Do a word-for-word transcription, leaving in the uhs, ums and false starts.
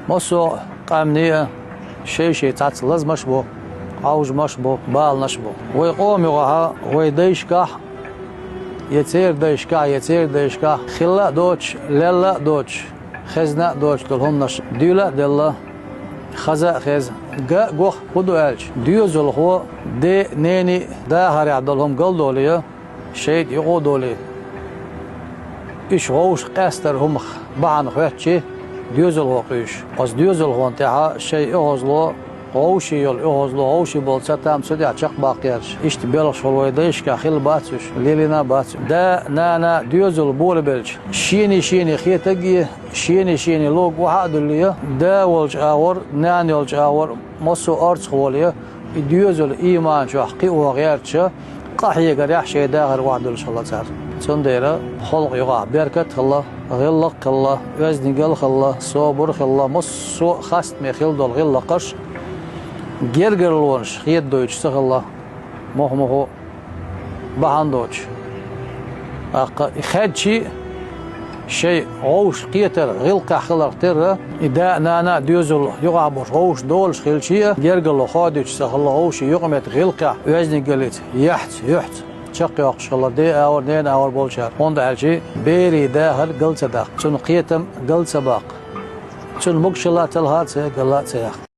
Массо а къаьмнийн а шай-шай цхьацца лазамаш бу, Ӏовжамаш бу, баланаш бу. Вай къоман юкъахь, вай дайшкахь, я церан дайшкахь, я церан дайшкахь хилла а доцуш, лелла а доцуш, хезна а доцуш долу хӀуманаш дуьйла а делла, хаза а хезна, ган а го хӀун ду аьлча, доьзалхо ден а, ненан а дахарехь долу хӀума галдолий, шайтӀа юкъа а долий, уьш вовшах къаьстара хӀумах бахьана хоьттучи, доьзалхо къуьйсуш. Оцу доьзалхонна тӀехь шайн оьгӀазло, вовшийн йолу оьгӀазло, вовшийн болу цатам цу тӀехь чекхбаккха гӀерташ. Иштта белхаш волу вай дайшкахь хилла бац уьш, лелийна а бац. Да, нана, доьзал болабелча, шена-шена хетарг а, шена-шена лугӀ охьа а дуьллий, да волчу агӀор, нана йолчу агӀор, массо а орцах волий, и доьзал ийман чохь кхио гӀерташ, къахьегарехь шайн дахар охьадуьллуш хилла цара. Цундела халкъан юкъахь беркат а хилла, гӀиллакх а хилла, оьздангалла а хилла, собар а хилла, массо а хастаме хилла долу гӀиллакхаш гергарлонаш хедадойтуш ца хилла, муха-муха бахьана доцуш. ТӀаккха и хаьдчи а, шайн вовшах кхетар гӀиллакхехь хиларх терра, и да а, нана а, доьзал юкъахь болуш вовшах долуш хилчи а, гергарло ходуьйтуш ца хилла, вовшийн юкъаметтиг гӀиллакхехь, оьздангаллица, яхьца, юьхьца чекхйоккхуш хилла ден агӀор, ненан агӀор болчара. ХӀунда аьлча берийн дахар гал ца даккха, цуьнан кхетам гал ца баккха, цуьнан могушалла талха а ца, гала а ца яккха.